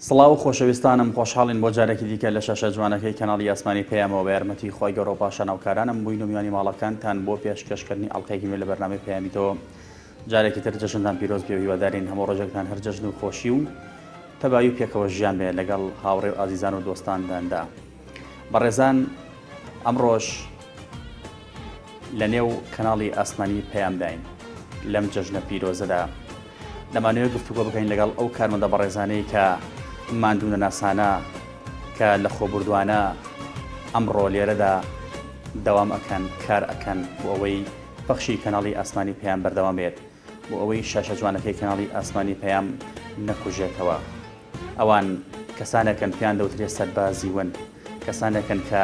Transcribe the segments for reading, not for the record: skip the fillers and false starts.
سڵاو خۆشەویستانم خۆشحاڵین بۆ جارێکی دیکە لە شاشە جوانەکەی کەناڵی ئاسمانی پەیامەوە بە یارمەتی خوای گەورە و پاشا ناوکارانم بووین و میوانی ماڵەکانتان بۆ پێشکەشکردنی ئەڵقەیەکی نوێ لە بەرنامەی پەیامی تۆ جارێکی تر جەژنتان پیرۆز بێ و هیوادارین هەموو ڕۆژێکتان هەر جەژن و خۆشی و تەبایی و پێکەوە ژیان بێ لەگەڵ هاوڕێ و ئازیزان و دۆستانداندا بەڕێزان ئەمڕۆش لە نێو کەناڵی ئاسمانی پەیامداین لەم جەژنە پیرۆزەدا دەمانەوێت گفتوگۆ بکەین لەگەڵ ئەو کارمەندە بەڕێزانەی کە ماندوونەناسانە کە لە خۆبوردوانە ئەمڕۆ لێرەدا دەوام ئەکەن کار ئەکەن بۆ ئەوەی پەخشی کەناڵی ئاسمانی پەیام بەردەوام بێت بۆ ئەوەی شاشە جوانەکەی کەناڵی ئاسمانی پەیام نەکوژێتەوە. ئەوان کەسانێکن پێیان دەوترێ سەربازی ون، کەسانێکن کە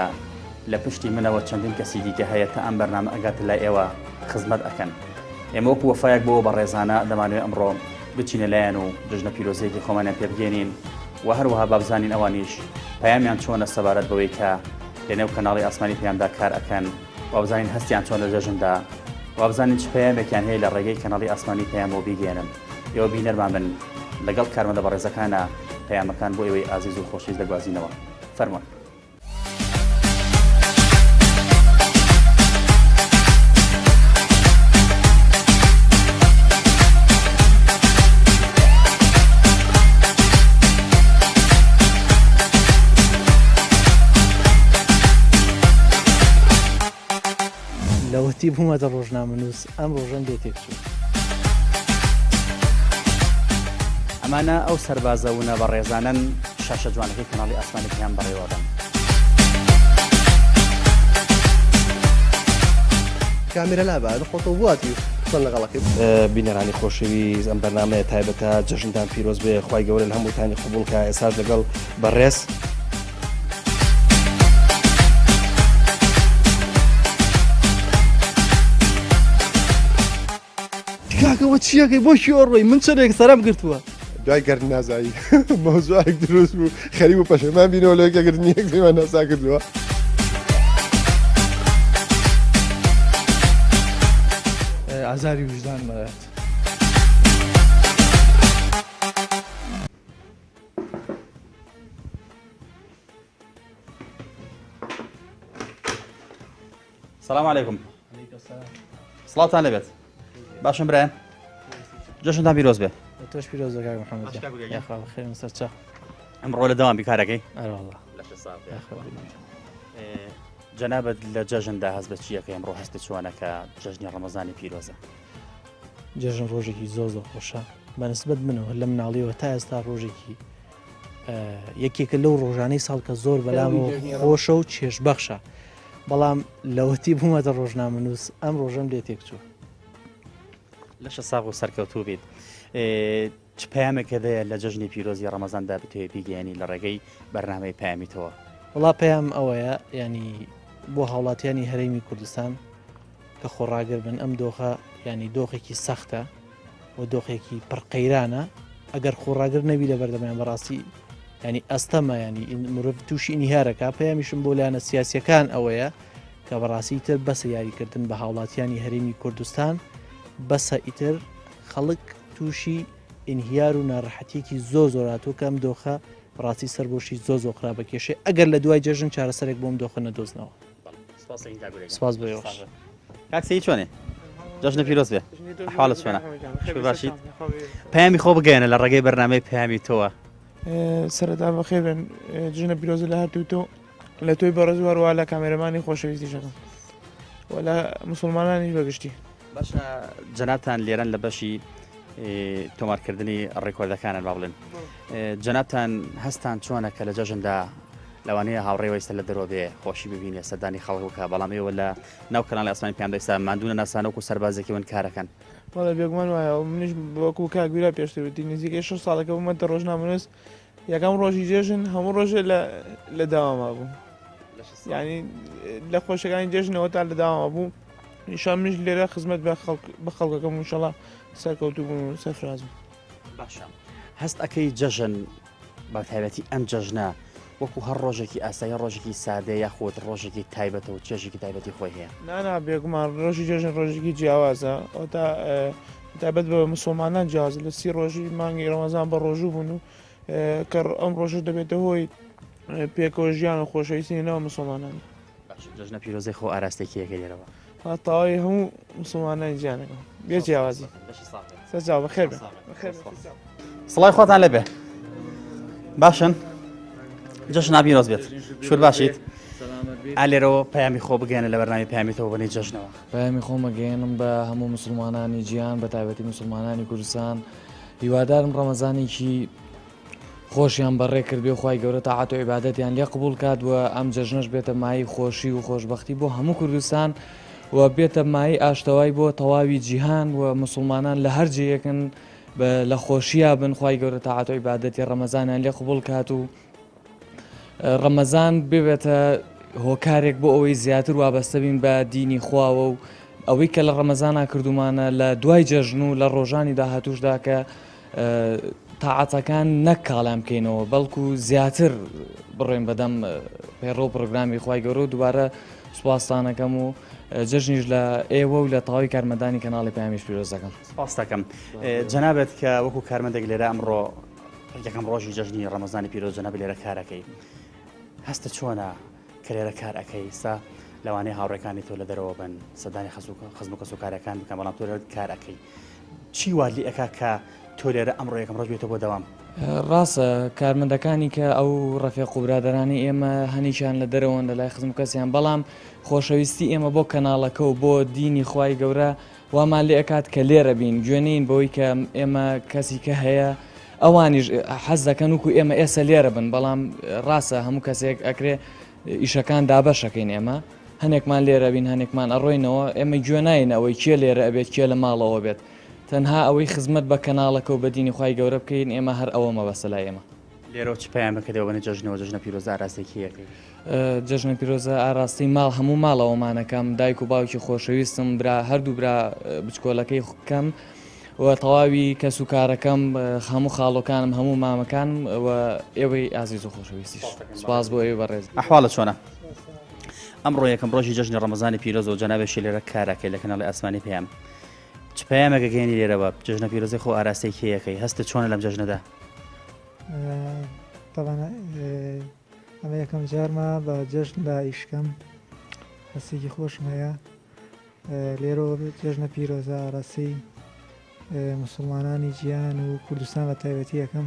لە پشتی منەوە چەندین کەسی دیکە هەیە تا ئەم بەرنامە ئەگاتە لای ئێوە خزمەت ئەکەن. ئێمە وەکو وەفایەک بۆ بەڕێزانە دەمانەوێ ئەمڕۆ بچینە لایان و جەژنە پیرۆزییەکی خۆمانیان پێ بگەیەنین و هەروەها با بزانین ئەوانیش پەیامیان چۆنە سەبارەت بەوەی کە لەنێو کەناڵی ئاسمانی پەیامدا کار ئەکەن. وابزانین هەستیان چۆن لە جەژندا، وابزانین چ پەیامێکیان هەیە لە ڕێگەی کەناڵی ئاسمانی پەیامەوە بیگەیەنن. ئێوە بینەرمان بن، لەگەڵ کارمەندە بەڕێزەکانا پەیامەکان بۆ ئێوەی ئازیز و خۆشەویست دەگوازینەوە. فەرموون. لەوەتی بوومەتە ڕۆژنامەنووس ئەم ڕۆژەم لێ تێکچوو. ئەمانە ئەو سەربازە ونە بەڕێزانەن شاشە جوانەکەی کەناڵی ئاسمانی پەیام بەڕێوەبەن. کامێرا لابە خۆتۆ بواتی قسە لەگەڵەکەی. بینەرانی خۆشەویست ئەم بەرنامەیە تایبەتە جەژنتان پیرۆز بێ خوای گەورە لە هەمووتانی قبوڵ کا ئێستاش لەگەڵ بەڕێز. کاکەوە چیەکەی بۆ کوێ ڕۆی من چەندێک سەرم گرتووە دوای گەرد نازایی مەوزوعێک دروست بوو خەریک بوو پەشیمان بینەوە لەوەی کە گرتنی یەکتریمان ناسا کردووە. ئازاری ویژدانم ئەدات. سلام علیکم سڵاوتان لەبێت باشم برایان جەژنتان پیرۆز بێ تۆش پیرۆز بێ کاک محەممەد یاخوا بەخێرم سەرچاو ئەمڕۆ لە دەوام بیکارەکەی ئەرەوەڵا جەنابەت لە جەژندا هەست بە چیەکە ئەمڕۆ هەستە چۆنە کە جەژنی ڕەمەزانی پیرۆزە جەژن ڕۆژێکی زۆر زۆر خۆشە بەنسبەت منەوە لە مناڵیەوە تا ئێستا ڕۆژێکی یەکێکە لەو ڕۆژانەی ساڵ کە زۆر بەلامەوە خۆشە و چێژبەخشە بەڵام لەوەتی بوومەتە ڕۆژنامەنووس ئەم ڕۆژەم لێ تێکچوو. لەشە ساغ و سەرکەوتوو بیت. چ پەیامێکت هەیە لە جەژنی پیرۆزی ڕەمەزاندا بتەوێت بیگەیەنی لە ڕێگەی بەرنامەی پەیامی تۆوە؟ وەڵا پەیام ئەوەیە یانی بۆ هاوڵاتیانی هەرێمی کوردستان کە خۆڕاگر بن ئەم دۆخە یانی دۆخێکی سەختە و دۆخێکی پڕ قەیرانە ئەگەر خۆڕاگر نەبی لە بەردەمیان بەڕاستی ینی ئەستەمە ینی مرۆڤ تووشی ئینهیارەکە پەیامیشم بۆ لایەنە سیاسیەکان ئەوەیە کە بەڕاستی تر بەسە یاریکردن بە هاوڵاتیانی هەرێمی کوردستان بەسە ئیتر خەڵک تووشی ئینهیار و ناڕەحەتیەکی زۆر زۆر هاتووە کە ئەم دۆخە بەڕاستی سەربۆشی زۆر زۆر خراپە کێشەی ئەگەر لە دوای جەژن چارەسەرێک بۆم دۆخە نەدۆزنەوە. سپاس بۆ ئێوەش. کاک سەید چۆنێ؟ جەژنە پیرۆز بێ. ئەحواڵت چۆنە؟ شکر باشیت؟ پەیامی خۆ بگەیەنە لە ڕێگەی بەرنامەی پەیامی تۆوە. سەرەتا بەخێر بێن جژنە پیرۆزە لە هەردوو تۆ لە تۆی بەڕێز و هەروە لە کامێرەمانی خۆشەویستیشەکەم و لە مسلمانانیش بەگشتی. باشە جەنابتان لێرەن لە بەشی تۆمارکردنی ڕیکۆردەکانن با بڵێن جەنابتان هەستان چۆنە کە لە جەژندا لەوانەیە هاوڕێ وەیسە لە دەرەوە بێ خۆشی ببینێ سەردانی خەڵک بکە بەڵام ئێوە لە ناو کەناڵی ئاسمانی پێیان دەیسا ماندوونە ناسانە وەکو سەربازێکی ون کارەکەن. بەڵێ بێگومان وایە و منیش وەکو کاک ویرا پێشتر وتی نزیکەی شەش ساڵێکە بوومەتە ڕۆژنامەنووس یەکەم ڕۆژی جێژن هەموو ڕۆژێ لە لە داواما بوو یعنی لە خۆشەکانی جێژنەوە تا لە داواما بوو ئینشا منیش لێرە خزمەت بە خەڵک بە خەڵکەکەم ئینشەڵا سەرکەوتوو بوون و سەرفراز بوون. باشە هەست ئەکەی جەژن بە تایبەتی ئەم جەژنە وەکو هەر ڕۆژێکی ئاسایی ڕۆژێکی سادە یاخود ڕۆژێکی تایبەتە و چێژێکی تایبەتی خۆی هەیە؟ نانا بێگومان ڕۆژی جەژن ڕۆژێکی جیاوازە ئەوتا تایبەت بە مسلمانان جیاوازە لە سی ڕۆژی مانگی ڕەمەزان بە ڕۆژوو بوون و. کە ئەم ڕۆژە دەبێتە هۆی پێکەوە ژیان و خۆشەویستی ناو مسلمانان. باشە جەژنە پیرۆزەی خۆ ئاراستەی کێ ئەکەی لێرەوە؟ تەواوی هەموو مسلمانانی جیهانەکەم بێ جیاوازی. سەرچاو بەخێر بێن. سڵای خۆتان لێبێ باشن جەژن پیرۆز بێت شور باشیت ئالێرەوە پەیامی خۆ بگەێنە لە بەرنامی پەیامی تۆ بەنی جەژنەوە پەیامی خۆمەگەێنم بە هەموو مسلمانانی جیهان بە تایبەتی مسلمانانی کوردستان هیوادارم ڕەمەزانێکی خۆشیان بەڕێ کردبێ و خوای گەورە تاعەت و عیبادەتیان لێ قبوڵ کات و ئەم جەژنەش بێتە مایەی خۆشی و خۆشبەختی بۆ هەموو کوردستان و بێتە مایەی ئاشتەوای بۆ تەواوی جیهان و مسوڵمانان لە هەر جێیەکن لە خۆشییا بن خوای گەورە تاعەت و عیبادەتی ڕەمەزانیان لێ قبوڵ کات و ڕەمەزان ببێتە هۆکارێک بۆ ئەوەی زیاتر وابەستە بین بە دینی خواوە و ئەوەی کە لە ڕەمەزانا کردومانە لە دوای جەژن و لە ڕۆژانی داهاتوشدا کە تاعەتەکان نەک کاڵیان بکەینەوە بەڵکو زیاتر بڕۆین بەدەم پەیڕەو و پرۆگرامی خوای گەورە و دووبارە سوپاستانەکەم و جەژنیش لە ئێوە و لە تەواوی کارمەندانی کەناڵی پەیامیش پیرۆز دەکەم. سپاست دەکەم جەنابت کە وەکو کارمەندێک لێرە ئەمڕۆ یەکەم ڕۆژی جەژنی ڕەمەزانی پیرۆز جەنابت لێرە کارەکەی هەستت چۆنە کە لێرە کار ئەکەی ئیستا لەوانەیە هاوڕێکانی تۆ لە دەرەوە بن سەردانی خزم و کەسوکارەکان بکەن بەڵام تۆ لێرە کار ئەکەی چی وات لێ ئەکا کە تۆ لێرە ئەمڕۆ یەکەم ڕۆژ بێتە بۆ دەوام؟ ڕاستە کارمەندەکانی کە ئەو ڕەفیق و برادەرانی ئێمە هەنیکیان لە دەرەوەن لە لای خزم و کەسیان بەڵام خۆشەویستی ئێمە بۆ کەناڵەکە و بۆ دینی خوای گەورە وامان لێ ئەکات کە لێرە بین گوێ نەین بەوەی کە ئێمە کەسی کە هەیە ئەوانیش حەز دەکەن وکو ئێمە ئێسە لێرە بن بەڵام ڕاستە هەموو کەسێک ئەکرێ ئیشەکان دابەشەکەین ئێمە هەنێکمان لێرە بین هەنێکمان ئەڕۆینەوە ئێمە گوێ ناین ئەوەی کێ لێرە ئەبێت کێ لە ماڵەوە بێت تەنها ئەوەی خزمەت بە کەناڵەکە و بە دینی خوای گەورە بکەین ئێمە هەر ئەوە مەبەستە لای ئێمە. لێرەوە چ پەیامێکت هەیە بەنێ جەژنەوە جەژنە پیرۆزە ئاراستەی کێ ئەکەی؟ جەژنە پیرۆزە ئاراستەی ماڵ هەموو ماڵەوەمانەکەم دایک و باوکی خۆشەویستم برا هەردوو برا بچکۆلەکەی کەم و تەواوی کەس و کارەکەم هەموو خاڵۆکانم هەموو مامەکانم و ئێوەی ئازیز و خۆشەویستیش سپاس بۆ ئێوەی بەڕێز. ئەحواڵت چۆنە؟ ئەمڕۆ یەکەم ڕۆژی جەژنی ڕەمەزانی پیرۆزە و جەنابێشی لێرە کارەکەی لە کەناڵی ئاسمانی پەیام چ پەیامێک ئەگەیەنی لێرەوە جەژنە پیرۆزەی خۆ ئاراستەی کێ ئەکەی هەستت چۆنە لەم جەژنەدا؟ تەبعەن ئەمە یەکەم جارمە بە جەژن لە ئیشکەم هەستێکی خۆشم هەیە لێرەوە جەژنە پیرۆزە ئاراستەی مسلمانانی جیهان و کوردستان بە تایبەتی یەکەم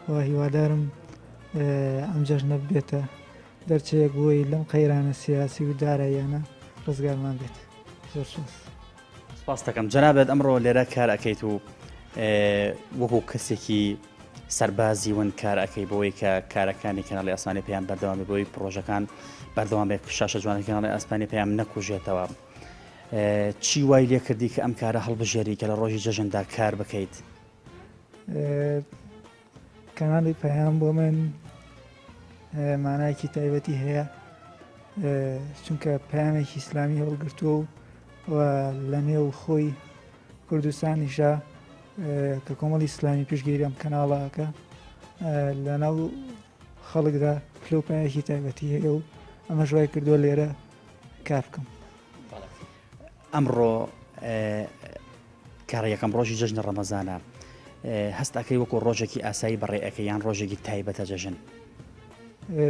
و هیوادارم ئەم جەژنە ببێتە دەرچەیەک بۆی لەم قەیرانە سیاسی و داراییانە ڕزگارمان بێت زۆر سوپاس. سپاست دەکەم جەنابت ئەمڕۆ لێرە کار ئەکەیت و وەکو کەسێکی سەربازی ون کار ئەەکەی بۆی کە کارەکانی کەناڵی ئاسمانی پێیان بەردەوامی بۆی پرۆژەکان بەردەوام بێت شاشە جوانی کەناڵی ئاسمانی پێیان نەکوژێتەوە چی وای لێکردی کە ئەم کارە هەڵبژێری کە لە ڕۆژی جەژندا کار بکەیت؟ کەناڵی پەیام بۆ من مانایەکی تایبەتی هەیە چونکە پەیامێکی ئیسلامی هەڵگرتووە و لە نێو خۆی کوردستانیشە کە کۆمەڵی ئیسلامی پشگیری ئەم کەناڵەکە لە ناو خەڵکدا پلە و پایەکی تایبەتی هەیە و ئەمەش وای کردووە لێرە کار بکەم. ئەمڕۆ کە یەکەم ڕۆژی جەژنی ڕەمەزانە هەست ئەکەی وەکو ڕۆژێکی ئاسایی بەڕێ ئەکەی یان ڕۆژێکی تایبەتە جەژن؟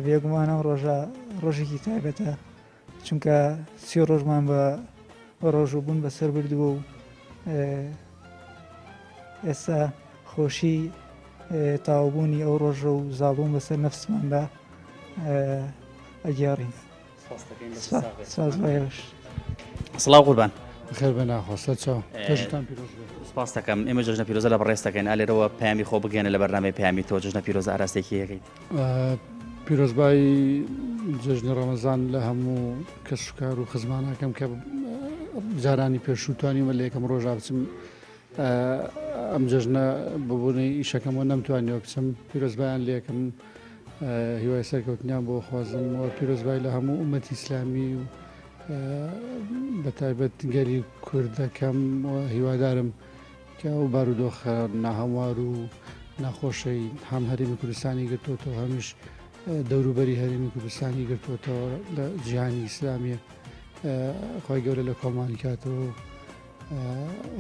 بێگومان ئەم ڕۆژە ڕۆژێکی تایبەتە چونکە سی ڕۆژمان بە ڕۆژوو بوون بەسەر بردووە و ئێستا خۆشی تاوبوونی ئەو ڕۆژە و زاڵبوون بەسەر نەفسماندا ئەگێڕین. سپاس بۆ ئێوەش. سڵاو قوربان. بەخێر بێن ئاخۆ سەرچاو جەژنتان پیرۆز بێت. سپاست دەکەم ئێمە جەژنە پیرۆزە لە بەڕێز دەکەین ئا لێرەوە پەیامی خۆ بگەیەنە لە بەرنامەی پەیامی تۆ جەژنە پیرۆزە ئاراستەی کێ ئەکەیت؟ پیرۆزبایی جەژنی ڕەمەزان لە هەموو کەسوکار و خزمانەکەم کە جارانی پێشوو توانیومە لە یەکەم ڕۆژا بچم ئەم جەژنە بەبوونەی ئیشەکەمەوە نەمتوانیوە بچم پیرۆزبایان لێکم هیوای سەرکەوتنیان بۆ خوازم و پیرۆزبای لە هەموو ئومەتی ئیسلامی و بە تایبەت گەلی کورد دەکەم و هیوادارم کە ئەو بارودۆخە ناهەموار و ناخۆشەی هەم هەرێمی کوردستانی گرتووەتەوە هەمیش دەوروبەری هەرێمی کوردستانی گرتووەتەوە لە جیهانی ئیسلامیە خی گەورە لە کۆمانی کاتەوە و.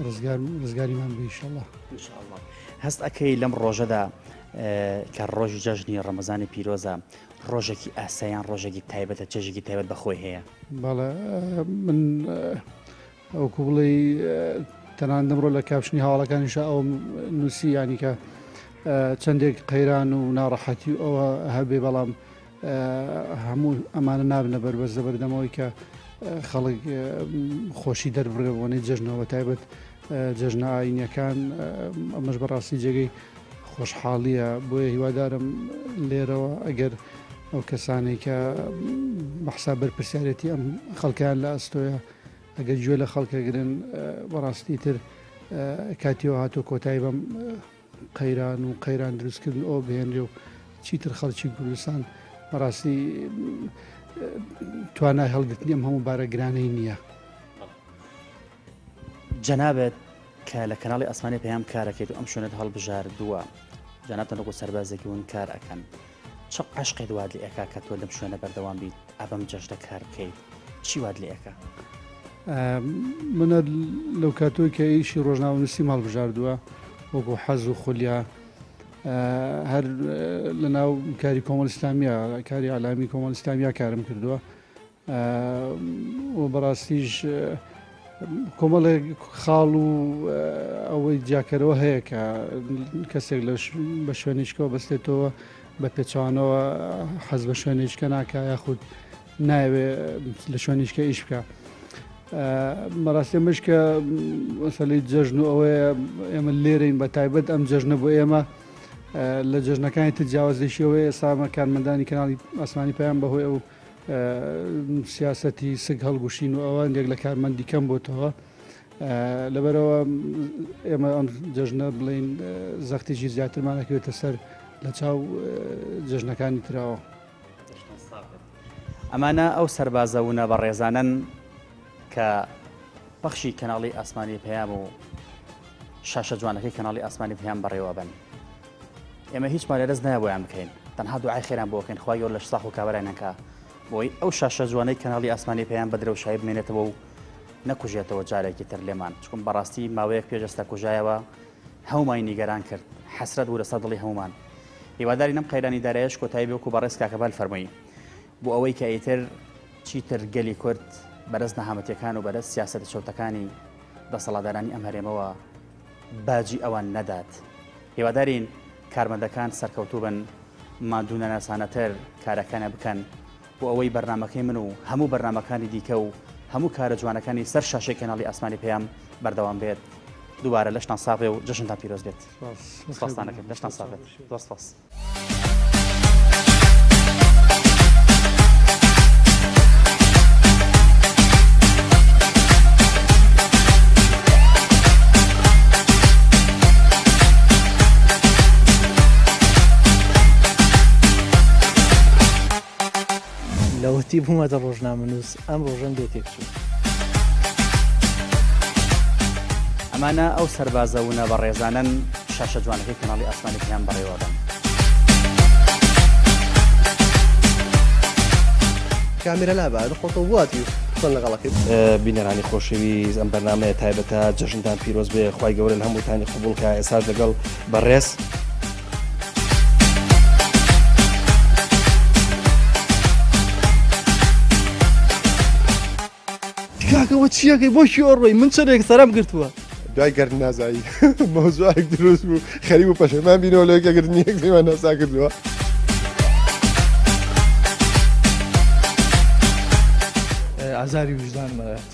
ڕزگار ڕزگاریمان بێ ئیشەڵا. ان شاء اللە. هەست ئەکەی لەم ڕۆژەدا کە ڕۆژی جەژنی ڕەمەزانی پیرۆزە ڕۆژێکی ئاسا یان ڕۆژێکی تایبەتە چێژێکی تایبەت بە خۆی هەیە؟ بەڵێ من وەکو بڵێی تەنانەت ئەمڕۆ لە کاپشنی هەواڵەکانیشا ئەوەم نووسی یانی کە چەندێک قەیران و ناڕەحەتی و ئەوە هەبێ بەڵام هەموو ئەمانە نابنە بەربەست لەبەردەمەوەی کە خەڵک خۆشی دەربڕێ بۆنەی جەژنەوە تایبەت جەژنە ئاینیەکان ئەمەش بەڕاستی جێگەی خۆشحاڵیە بۆیە هیوادارم لێرەوە ئەگەر ئەو کەسانەی کە بە حساب بەرپرسیارەتی ئەم خەڵکیان لە ئەستۆیە ئەگەر گوێ لە خەڵکەگرن بەڕاستی تر کاتیەوە هاتۆ کۆتایی بەم قەیران و قەیران دروستکردن ئەوە بهێنرێ و چیتر خەڵکی کوردستان بەڕاستی توانای هەڵگرتنی ئەم هەموو بارە گرانەی نییە. جەنابت کە لە کەناڵی ئاسمانی پەیام کارەکەیت و ئەم شوێنەت هەڵبژاردووە جەنابتان وەکو سەربازێکی ون کار ئەکەن چ عەشقێت وات لێ ئەکا کە تۆ لەم شوێنە بەردەوام بیت ئەبەم جەژنە کار بکەیت چی وات لێ ئەکا؟ من لەو کاتۆی کە ئیشی ڕۆژنامەنووسیم هەڵبژاردووە وەکو حەز و خولیا هەر لە ناو کاری کۆمەڵ ئیسلامیە کاری ئەلامی کۆمەڵ ئیسلامیا کارم کردووە و بەڕاستیش کۆمەڵێک خاڵ و ئەوەی جیاکەرەوە هەیە کە کەسێک لە بە شوێنیشکەوە بەستێتەوە بە پێچوانەوە حەز بە شوێنیشکە ناکە یاخود ناوێ لە شوێنیشکە ئیش بکە. بەڕاستی ئەمەش کە مەسەلەی جەژن و ئەوەیە ئێمە لێرەین بە تایبەت ئەم جەژنە بۆ ئێمە لە جەژنەکانی تر جیاوازێکی ئەوەیە ئێستا ئەمە کارمەندانی کەناڵی ئاسمانی پەیام بەهۆی ئەو سیاسەتی سگ هەڵگوشین و ئەوە هەندێک لە کارمەندی کەم بۆتەوە لەبەرەوە ئێمە ئەم جەژنە بڵین زەختێکی زیاترمان ئەکەوێتە سەر لە چاو جەژنەکانی تراوە. ئەمانە ئەو سەربازە ونە بەڕێزانەن کە پەخشی کەناڵی ئاسمانی پەیام و شاشە جوانەکەی کەناڵی ئاسمانی پەیام بەڕێوەبن. ئێمە هیچمان لەدەست نایە بۆیان بکەین تەنها دوعای خێران بۆ بکەین خوای گەورە لەش ساخ و کابرایان کا بۆی ئەو شاشە جوانەی کەناڵی ئاسمانی پەیام بە درەوشایی بمێنێتەوە و نەکوژێتەوە جارێکی تر لێمان چکم بەڕاستی ماوەیەک پێش ئێستا کوژایەوە هەموومانی نیگەران کرد حەسرەت بوو لەسەر دڵی هەمومان هیوادارین ئەم قەیرانی دارایەش کۆتایی بێ وەکو بەڕێز کاکە بال فەرمووی بۆ ئەوەی کە ئیتر چیتر گەلی کورد بەرەز نەهامەتیەکان و بەرەز سیاسەتە چەوتەکانی دەسەڵاتدارانی ئەم هەرێمەوە باجی ئەوان نەدات. هیوادارین کارمەندەکان سەرکەوتوو بن، ماندوونەناسانەتر کارەکانیان بکەن بۆ ئەوەی بەرنامەکەی من و هەموو بەرنامەکانی دیکە و هەموو کارە جوانەکانی سەر شاشەی کەناڵی ئاسمانی پەیام بەردەوام بێت. دووبارە لەشتان ساغ بێ و جەژنتان پیرۆز بێت. سپاستان ئەکەم. لەشتان ساغ بێت. زۆر سپاس. لەوەتی بوومەتە ڕۆژنامەنووس ئەم ڕۆژەم لێ تێکچوو. ئەمانە ئەو سەربازە ونە بەڕێزانەن شاشە جوانەکەی کەناڵی ئاسمانی پەیام بەڕێوەبەن. کامێرا لابە خۆتەوەتی چۆن لەگەڵەکەی. بینەرانی خۆشەویست ئەم بەرنامەیە تایبەتە جەژنتان پیرۆز بێ خوای گەورە لە هەمووتانی قبوڵ کا ئێستاش لەگەڵ بەڕێز. کاکە وە چیەکەی بۆ کوێ ئەڕۆی من چەندێک سەرم گرتووە. دوای گەردن نازایی مەوزوعێک دروست بوو خەریک بوو پەشیمان بینەوە لەوەی کە گردنی یەکتریمان ناسا کردووە. ئازاری ویژدانم ئەدات.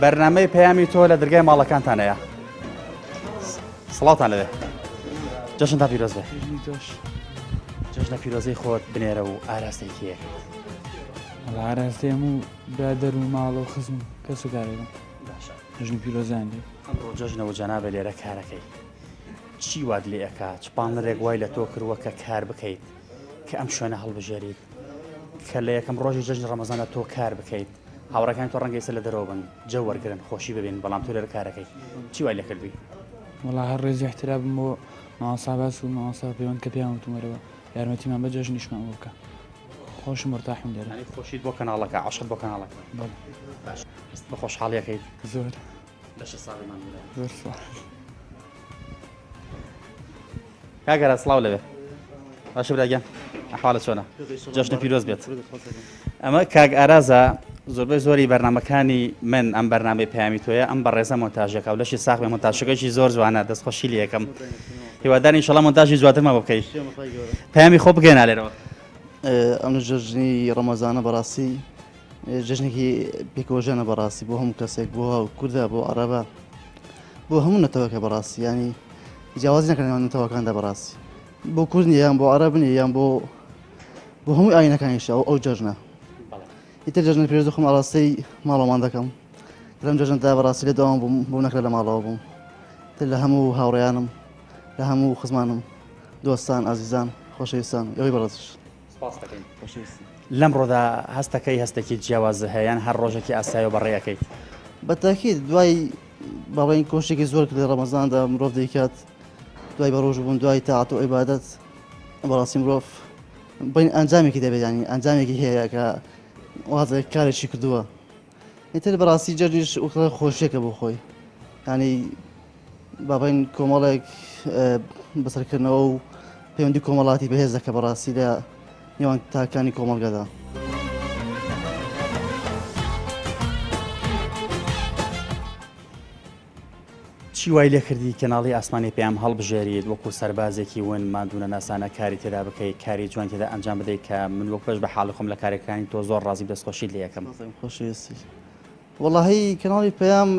بەرنامەی پەیامی تۆ لە دەرگای ماڵەکانتانەیە سڵاوتان لەوێ جەژنتان پیرۆز بێ جەژنە پیرۆزەی خۆت بنێرە و ئاراستەی کێ ئاراستەی هەموو برادەر و ماڵ و خزم کەس و کارێکم باشە جەژنی پیرۆزیان لێ ئەمڕۆ جەژنە و جەنابە لێرە کارەکەی چی وات لێ ئەکا چ پاڵنەرێک وای لە تۆ کردووە کە کار بکەیت کە ئەم شوێنە هەڵبژێریت؟ کە لە یەکەم ڕۆژی جەژنی ڕەمەزاندا تۆ کار بکەیت هاوڕێکانی تۆ ڕەنگە ئێستا لە دەرەوە بن جەو وەرگرن خۆشی ببین بەڵام تۆ لێرە کارەکەی چی وای لێکردووی؟ وەڵا هەر ڕێز و ئیحترامم بۆ مامۆستا باس و مامۆستا پەیوەند کە پێیان وتوم وەرەوە یارمەتیمان بە جەژنیشمان بۆ بکە خۆشم مورتاحم لێرە. یانی خۆشیت بۆ کەناڵەکە عەشقت بۆ کەناڵەکە؟ بەڵێ. باش هەست بە خۆشحاڵی ئەکەیت؟ زۆر. لەشت ساغ بێ ماندوو نەبی. زۆر سوپاس. کاک ئاراس سڵاو لەوێ باشە برا گیان ئەحواڵت چۆنە جەژنە پیرۆز بێت ئەمە کاک ئارازە زۆربەی زۆری بەرنمەکانی من ئەم بەرنمەی پەیامی تۆیە ئەم بەڕێزە مۆنتاژەکە و لەشی ساغ بێ مۆنتاژەکەشی زۆر جوانە دەستخۆشی لێ یەکەم هیوادارین ئینشەڵا مۆنتاژی جواترمان بۆ بکەی پەیامی خۆ بگەێنە لێرەوە ئەم جەژنی ڕەمەزانە بەڕاستی جەژنێکی پێکەوەژیانە بەڕاستی بۆ هەموو کەسێک بۆ کوردە بۆ عەرەبە بۆ هەموو نەتەوەکە بەڕاستی ینی جیاوازی نەکەن نێوان نەتەوەکاندا بەڕاستی بۆ کورد نیە یان بۆ عەرەب نیە یان بۆ بۆ هەموو ئاینەکانیشە ئەو ئەو جەژنە ئیتر جەژنە پیرۆز خۆم ئاراستەی ماڵەوەمان دەکەم لەم جەژنەدا بەڕاستی لە داوام بووم بۆم نەکرا لە ماڵەوە بووم تر لە هەموو هاوڕێیانم لە هەموو خزمانم دۆستان ئازیزان خۆشەویستان ئەوەی بەڕێزیش سپاست دەکەین. لەمڕۆدا هەستەکەی هەستێکی جیاواز هەیە یان هەر ڕۆژێکی ئاسایە و بەڕێ ئەکەیت؟ بە تاکید دوای با بڵێین کۆشێکی زۆر کە لە ڕەمەزاندا مرۆڤ دەیکات دوای بەڕۆژوو بوون دوای تاعەت و عیبادەت بەڕاستی مرۆڤ بڵێین ئەنجامێکی دەبێت ینی ئەنجامێکی هەیە کە وازێک کارێکی کردووە ئیتر بەڕاستی جەژنیش وەک خۆشیەکە بۆ خۆی ینی با بڵێین کۆمەڵێک بەسەرکردنەوە و پەیوەندی کۆمەڵاتی بەهێز دەکە بەڕاستی لە نێوان تاکانی کۆمەڵگەدا. چی وای لێکردی کەناڵی ئاسمانی پەیام هەڵبژێریت وەکو سەربازێکی ون ماندوونەناسانە کاری تێدا بکەی کاری جوان تێدا ئەنجام بدەیت کە من وەک بەش بە حاڵی خۆم لە کارەکانی تۆ زۆر ڕازیم دەستخۆشیت لێ ئەکەم. خۆشەویستی وەڵاهی کەناڵی پەیام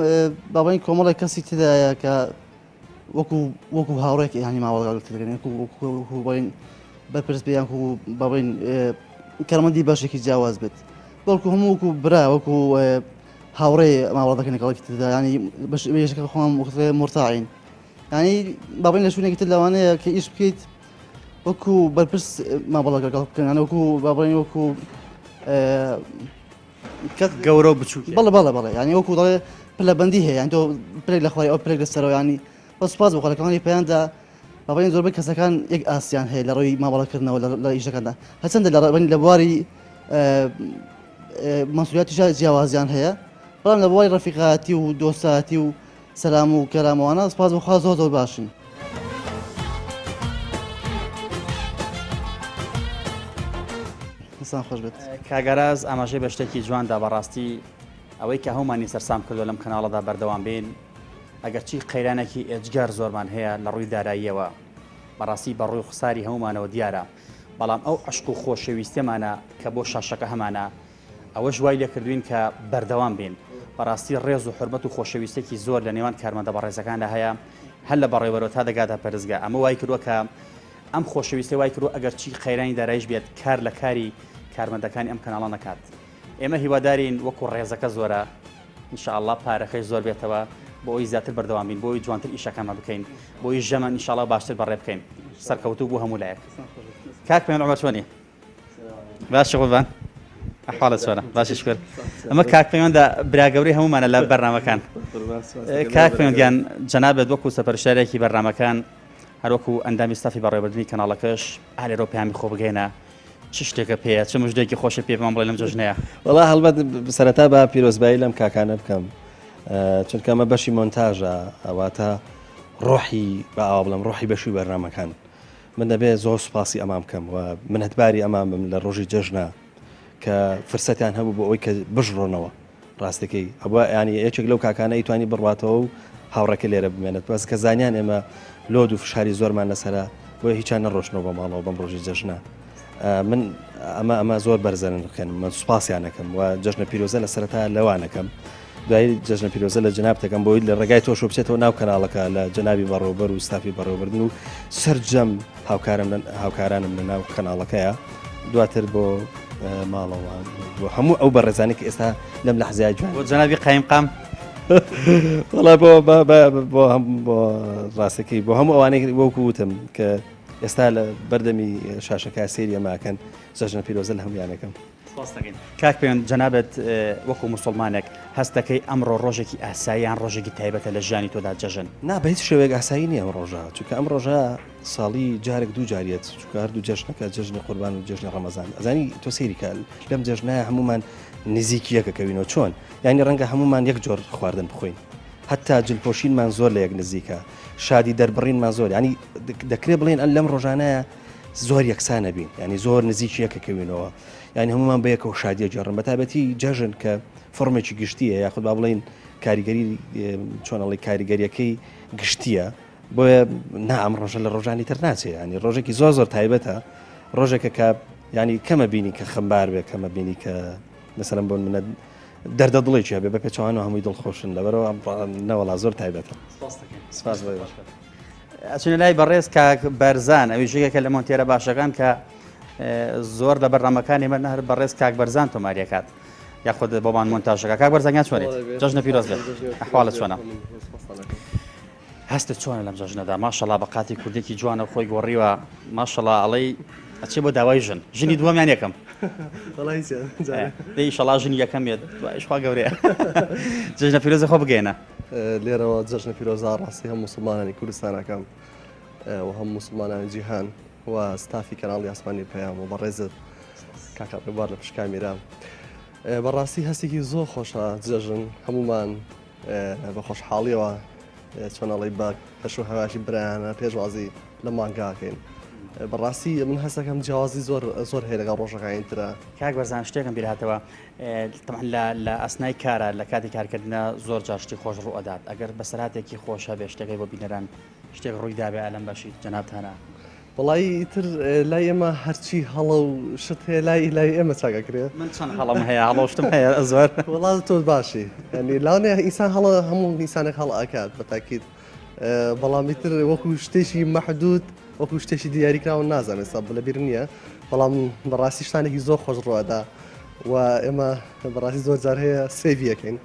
با بڵێین کۆمەڵێک کەسی تێدایە کە وەکو وەکو هاوڕێک یانی ماوە لەگەڵ تێدەکەن وەکو وەکو وەکو بڵێین بەرپرس بێ یان وەکو با بڵێین کارمەندی بەشێکی جیاواز بێت بەڵکو هەموو وەکو برا وەکو هاوڕێ ماوە دەکەن لەگەڵ تێدا ینی بەش بەشەکە خۆمان وەکو مورتاعین ینی با بڵێین لە شوێنێکی تر لەوانەیە کە ئیش بکەیت وەکو بەرپرس مامەڵە لەگەڵ بکەن یان وەکو با بڵێین وەکو کەس گەورە و بچووک بەڵێ بەڵێ بەڵێ یانی وەکو دەڵێ پلەبەندی هەیە یان تۆ پلێک لە خواری ئەو پلێک لە سەرەوە ینی بە سوپاس بۆ خوا لە کەناڵی پەیامدا بابەین زۆربەی کەسەکان یەک ئاستیان هەیە لە ڕووی مامەڵەکردنەوە لە ئیشەکاندا هەرچەندە لە ڕووی لە بواری مەسئولیاتیشا جیاوازیان هەیە بەڵام لە بواری ڕەفیقایەتی و دۆستایەتی و سەلام و کەلامەوانە سوپاس بۆ خوا زۆر زۆر باشین. دەستان خۆش بێت. کاک ئاراز ئاماژەی بە شتێکی جوان دا بەڕاستی ئەوەی کە هەموومانی سەرسام کردووە لەم کەناڵەدا بەردەوام بین ئەگەرچی قەیرانێکی ئێجگار زۆرمان هەیە لە ڕووی داراییەوە بەڕاستی بە ڕووی خوساری هەموومانەوە دیارە بەڵام ئەو عەشق و خۆشەویستیەمانە کە بۆ شاشەکە هەمانە ئەوەش وای لێکردوین کە بەردەوام بین. بەڕاستی ڕێز و حورمەت و خۆشەویستیەکی زۆر لە نێوان کارمەندە بەڕێزەکاندا هەیە هەر لە بەڕێوەبەرەوە تا دەگاتە پەرستگا ئەمە وای کردوە کە ئەم خۆشەویستیە وای کردوە ئەگەر چی قەیرانی دارایش بێت کار لە کاری کارمەندەکانی ئەم کەناڵە نەکات ئێمە هیوادارین وەکو ڕێزەکە زۆرە ان شاء اللە پارەکەش زۆر بێتەوە بۆ ئەوی زیاتر بەردەوام بین بۆ ئەوی جوانتر ئیشەکانمان بکەین بۆ ئەوی ژەمان ان شاء اللە باشتر بەڕێ بکەین سەرکەوتوو بۆ هەموو لایەک کاک پەیوەند عومەر چۆنی؟ باشی قوربان ئەحواڵت چۆنە باشی شکر ئەمە کاک پەیوەندە برا گەورەی هەموومانە لە بەرنامەکان کاک پەیوەند گیان جەنابت وەکو سەپەرشتارێکی بەرنامەکان هەروەکو ئەندامی ستافی بەڕێوەبردنی کەناڵەکەش ئالێرۆ پەیامی خۆ بگەینە چ شتێکە پێیە چ مژدەیەکی خۆشە پێ بمان بڵێ لەم جەژنەیە وەڵا هەڵبەت سەرەتا بە پیرۆزبایی لەم کاکانە بکەم چونکە ئەمە بەشی مۆنتاژە ئەواتە ڕۆحی بە ئاوا بڵێم ڕۆحی بەشی بەرنامەکان من دەبێ زۆر سوپاسی ئەمان بکەم و منەتباری ئەمان بم لە ڕۆژی جەژنە کە فرسەتیان هەبوو بۆ ئەوەی کە بژڕۆنەوە ڕاستەکەی ئەوە ینی یەکێک لەو کاکانە ئیتوانی بڕاتەوە و هاوڕێکە لێرە بمێنێت بەس کە زانیان ئێمە لۆد و فشاری زۆرمان لەسرە بۆیە هیچیان نەڕۆشتنەوە بە ماڵەوە بەم ڕۆژی جەژنە من ئەمە ئەمە زۆر بەرزەن ڕخێنم من سوپاسیانەکەم و جەژنە پیرۆزە لە سەرەتا لەوانەکەم دوایی جەژنە پیرۆزە لە جەنابت دەکەم بۆی لە ڕێگای تۆشەوە بچێتەوە ناو کەناڵەکە لە جەنابی بەڕێوەبەر و ستافی بەڕێوەبردن و سەرجەم هاوکارم هاوکارانم لە ناو کەناڵەکەیە دواتر بۆ ماڵەوە بۆ هەموو ئەو بەڕێزانی کە ئێستا لەم لەحزای جوان بۆ جەنابی قایمقام وەڵا بۆ بۆ هەم بۆ ڕاستەکەی بۆ هەموو ئەوانەی وەکو وتم کە. ئێستا لە بەردەمی شاشەکە سەیری ئەماکەن جەژنە پیرۆزە لە هەمویانەکەم. سپاست دەکەین. کاک پەیوەند جەنابت وەکو موسڵمانێک هەست دەکەی ئەمڕۆ ڕۆژێکی ئاسایی یان ڕۆژێکی تایبەتە لە ژیانی تۆدا جەژن؟ نا بە هیچ شێوەیەک ئاسایی نییە ئەم ڕۆژە چونکە ئەم ڕۆژە ساڵی جارێک دوو جار یەت چونکە هەردوو جەژنەکە جەژنی قوربان و جەژنی ڕەمەزان ئەزانی تۆ سەیری کە لەم جەژنایە هەموومان نزیکی یەکەکەوینەوە چۆن یانی ڕەنگە هەموومان یەک جۆر خواردن بخۆین هەتا جلپۆشینمان زۆر لە یەک نزیکە شادی دەربڕینمان زۆر ینی دەکرێت بڵێن ئەن لەم ڕۆژانەیە زۆر یەکسان نەبین ینی زۆر نزیکی یەکەکەوینەوە یانی هەموومان بەیەکەوە شادیە گێڕن بە تایبەتی جەژن کە فۆرمێکی گشتیە یاخود با بڵین کاریگەری چۆنەڵی کاریگەریەکەی گشتیە بۆیە نا ئەم ڕۆژە لە ڕۆژانی تر ناچێ ینی ڕۆژێکی زۆر زۆر تایبەتە ڕۆژێکە کە ینی کەمە بینی کە خەمبار بێ کەمە بینی کە مەسەلەن بۆ منە دەردە دڵێکی هەبێ بە پێچوانەوە هەمووی دڵخۆشن لەبەرەوە نەوەڵا زۆر تایبەتە سپاس بۆ ئەچینە لای بەڕێز کاک بەرزان ئەویش یەکێکە لە مۆنتێرە باشەکان کە زۆر لە بەرنامەکانی من هەر بەڕێز کاک بەرزان تۆماریەکات یاخود بۆمان مۆنتاژەکە کاک بەرزان گیان چۆنیت جەژنە پیرۆز بێت ئەحواڵت چۆنە هەستت چۆنە لەم جەژنەدا ماشەڵا بە قاتی کوردێکی جوانە خۆی گۆڕیوە ماشەڵا ئەڵێی ئەچێ بۆ داوای ژن ژنی دووەمیان یەکەم ئیشەڵا ژنی یەکەم بێت دوایش خوا گەورەیە جەژنە پیرۆزە خۆ بگەێنە لێرەوە جەژنە پیرۆزە ڕاستی هەم موسڵمانانی کوردستانەکەم و هەم موسڵمانانی جیهان و ستافی کەناڵی ئاسمانی پەیام و بەڕێزت کاکە ڕێبوار لە پشت کامیرا بەڕاستی هەستێکی زۆر خۆشە جەژن هەمومان بە خۆشحاڵیەوە چۆنەڵی بە کەش و هەواشی برایانە پێشوازی لە مانگاکەین بەڕاستی من هەستەکەم جیاوازی زۆر زۆر هەیە لەگەڵ ڕۆژەکانی ترە کاک بەرزان شتێکم بیرهاتەوە تەبعەن لە لە ئەسنای کارە لە کاتی کارکردنا زۆر جار شتی خۆش ڕوو ئەدات ئەگەر بەسەرهاتێکی خۆش هەبێ شتێک بۆ بینەران شتێک ڕووی دابێ ئەلەم بەشی جەنابتانە. وەڵایی ئیتر لای ئێمە هەرچی هەڵە و شت هەیە لای لای ئێمە چاک ئەکرێ. من چەند هەڵەم هەیە هەڵە و شتم هەیە زۆر. وەڵا تۆ باشی یانی لەوانەیە ئینسان هەڵە هەموو ئینسانێک هەڵە ئەکات بە تاکید بەڵام ئیتر وەکو شتێکی مەحدود وەکو شتێکی دیاریکراوە نازانم ئێستا لەبیر نییە بەڵام بەڕاستی شتانێکی زۆر خۆش ڕوئەدا و ئێمە بەڕاستی زۆر جار هەیە save ی ئەکەین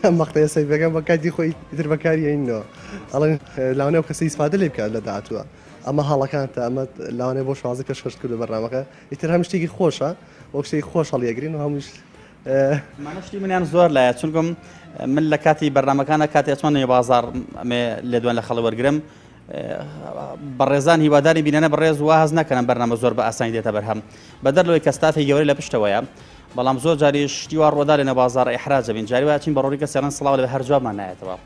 ئەم مەقتەیە save ەکەم بە کاتی خۆی ئیتر بەکاری ئەینەوە ئەڵێن لەوانەیە ئەو کەسە ئیسفادە لێ بکات لە داهاتووە ئەمە هەڵەکانتە ئەمە لەوانەیە بۆ شازی پێشکەشت کردو بەرنامەکە ئیتر هەم شتێکی خۆشە وەک شتێکی خۆش هەڵیەگرین و هەمووش مانە شتی منیان زۆر لایە چونکم من لە کاتی بەرنامەکانە کاتی ئەچمە نێو بازاڕ ئەمێ لێدوان لە خەڵک وەرگرم بەڕێزان هیواداری بینەنە بەڕێز وا هەست نەکەن ئەم بەرنامە زۆر بە ئاسانی دێتە بەرهەم بەدەر لەوەی کە ستافی گەورەی لە پشتەوەیە بەڵام زۆر جاریش شتی وا ڕوودا لێنە بازاڕ ئیحراج دەبین جاری وایە چین بە ڕۆری کەسێ ڵێن سڵاو لێ هەر جوابمان نایەتەوە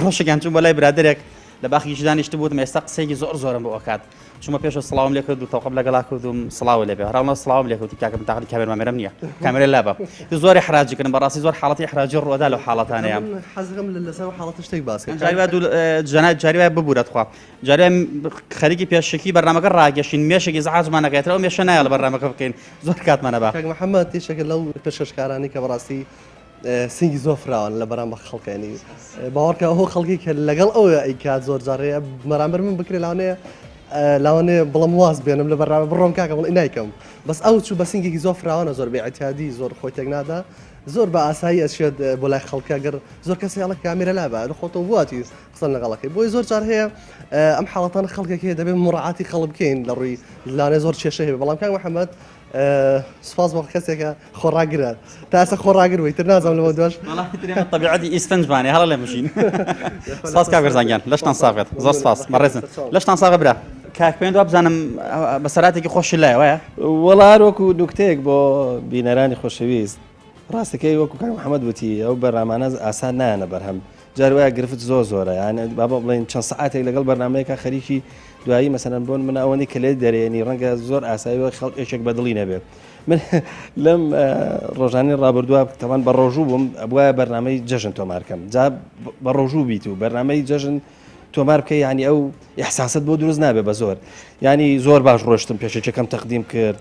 ڕۆژێکیان چووم بۆ لای برادەرێک لە باخێکیش دانیشتبووم ئێستا قسەیەکی زۆر زۆرم بۆ ئەکات چوومە پێشەوە سڵاوم لێ کرد و تەوقم لەگەڵا کردوم سڵاو لێ بێ هەراوڵە سڵاوم لێ کرد کاکە من تاقەتی کامێرا مامێرم نییە کامێرا لابە زۆر ئیحراجی کردم بەڕاستی زۆر حاڵەتی ئیحراجی ڕووەدا لەو حاڵەتانەیە من حەزەکەم لەسەر حاڵەتە شتێک باس کەم جاری وایە دوو جەنا جاری وایە ببورە تخوا جاری وایە خەریکی پێشەکی بەرنامەکە ڕاگەشین مێشێکی زعاجمان نەکاتەوە ئەو مێشە نایەڵە بەرنامەکە بکەین زۆر کاتمانە بە کاک محەممەد یەکێکە لەو پێشکەشکارانەی کە بەڕاستی سینگی زۆر فراوان لە بەرامبەر خەڵکە ینی باوەڕکە ئەو خەڵکی کە لەگەڵ ئەو ئەیکات زۆر جارەیە بەرامبەر من بکرێ لاوانەیە لاوانەیە بڵم واز بێنم لە بەرامبەر بڕۆم کاکە بڵێ نایکەم بەس ئەو چوو بە سینگێکی زۆر فراوانە زۆر بێ اعتیادی زۆر خۆی تێک نادا زۆر بە ئاسایی ئەچێت بۆ لای خەڵکە گەر زۆر کەسی ئەڵێ کامێرە لابە لە خۆتەوە بواتی قسە لەگەڵەکەی بۆی زۆر جار هەیە ئەم حاڵەتانە خەڵکێک هەیە دەبێت مڕعاتی خەڵک بکەین لە ڕووی لانێ زۆر کێشە هەیە بەڵام کاک محەممەد سوپاس بۆ کەسێکە خۆڕاگرە تا ئێستا خۆڕاگر بووی تر نازانم لەوە دواش طبیعەتی ئیسفنجمانێ هەڵە لێ مژین سپاس کاک بەرزان گیان لەشتان ساغ بێت زۆر سپاس بەڕێزن لەشتان ساغ برا کاک پێند وابزانم بەسەراتێکی خۆشی لایە وایە وەڵا هەر وەکو نوکتەیەک بۆ بینەرانی خۆشەویست ڕاستەکەی وەکو کاک محەممەد وتی ئەو بەرنامانە ئاسان نایەنە بەرهەم جار وایە گرفت زۆر زۆرە یان بابا بڵێن چەند سەعاتێک لەگەڵ بەرنمەیەکە خەریکی دوایی مەسەلەن بۆن من ئەوەندەی کە لێت دەرێنی ڕەنگە زۆر ئاسایی وە خەڵک یەکێک بەدڵی نەبێت من لەم ڕۆژانی ڕابردووە تەمان بە ڕۆژوو بووم ئەبواە بەرنمەی جەژن تۆمارکەم جا بە ڕۆژوو بیت و بەرنمەی جەژن تۆمار بکە ینی ئەو ئیحساست بۆ دروست نابێ بە زۆر ینی زۆر باش ڕۆشتم پێشەکەم تەقدیم کرد